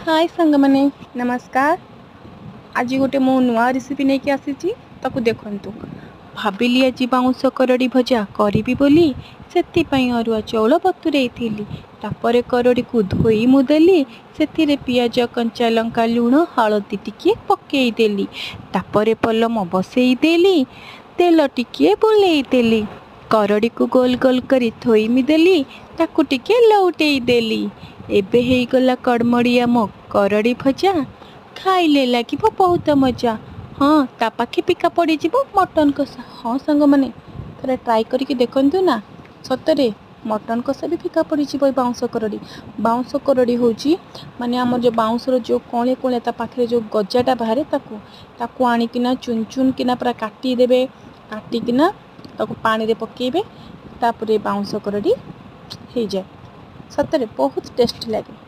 ହାଏ ସାଙ୍ଗମାନେ, ନମସ୍କାର। ଆଜି ଗୋଟେ ମୁଁ ନୂଆ ରେସିପି ନେଇକି ଆସିଛି, ତାକୁ ଦେଖନ୍ତୁ। ଭାବିଲି ଆଜି ବାଉଁଶ କରଡ଼ି ଭଜା କରିବି ବୋଲି, ସେଥିପାଇଁ ଅରୁଆ ଚାଉଳ ବତୁରେଇଥିଲି। ତାପରେ କରଡ଼ିକୁ ଧୋଇ ମୁଁ ଦେଲି, ସେଥିରେ ପିଆଜ, କଞ୍ଚା ଲଙ୍କା, ଲୁଣ, ହଳଦୀ ଟିକିଏ ପକେଇଦେଲି। ତାପରେ ପଲମ ବସେଇଦେଲି, ତେଲ ଟିକିଏ ବୁଲେଇଦେଲି, କରଡ଼ିକୁ ଗୋଲ ଗୋଲ କରି ଥୋଇମି ଦେଲି, ତାକୁ ଟିକେ ଲଉଟେଇ ଦେଲି। ଏବେ ହେଇଗଲା କଡ଼ମଡ଼ିଆ ମୋ କରଡ଼ି ଭଜା, ଖାଇଲେ ଲାଗିବ ବହୁତ ମଜା। ହଁ, ତା ପାଖେ ଫିକା ପଡ଼ିଯିବ ମଟନ୍ କଷା। ହଁ ସାଙ୍ଗମାନେ, ଥରେ ଟ୍ରାଏ କରିକି ଦେଖନ୍ତୁ ନା, ସତରେ ମଟନ୍ କଷା ବି ଫିକା ପଡ଼ିଯିବ। ଏ ବାଉଁଶ କରଡ଼ି, ବାଉଁଶ କରଡ଼ି ହେଉଛି ମାନେ ଆମର ଯେଉଁ ବାଉଁଶର ଯେଉଁ କଅଁଳିଆ କଅଁଳିଆ ତା ପାଖରେ ଯେଉଁ ଗଜାଟା ବାହାରେ, ତାକୁ ଆଣିକିନା ଚୁନ ଚୁନ କିନା ପୁରା କାଟିଦେବେ। କାଟିକିନା ତାକୁ ପାଣିରେ ପକେଇବେ, ତାପରେ ବାଉଁଶ କରଡ଼ି ହେଇଯାଏ। ସତରେ ବହୁତ ଟେଷ୍ଟି ଲାଗେ।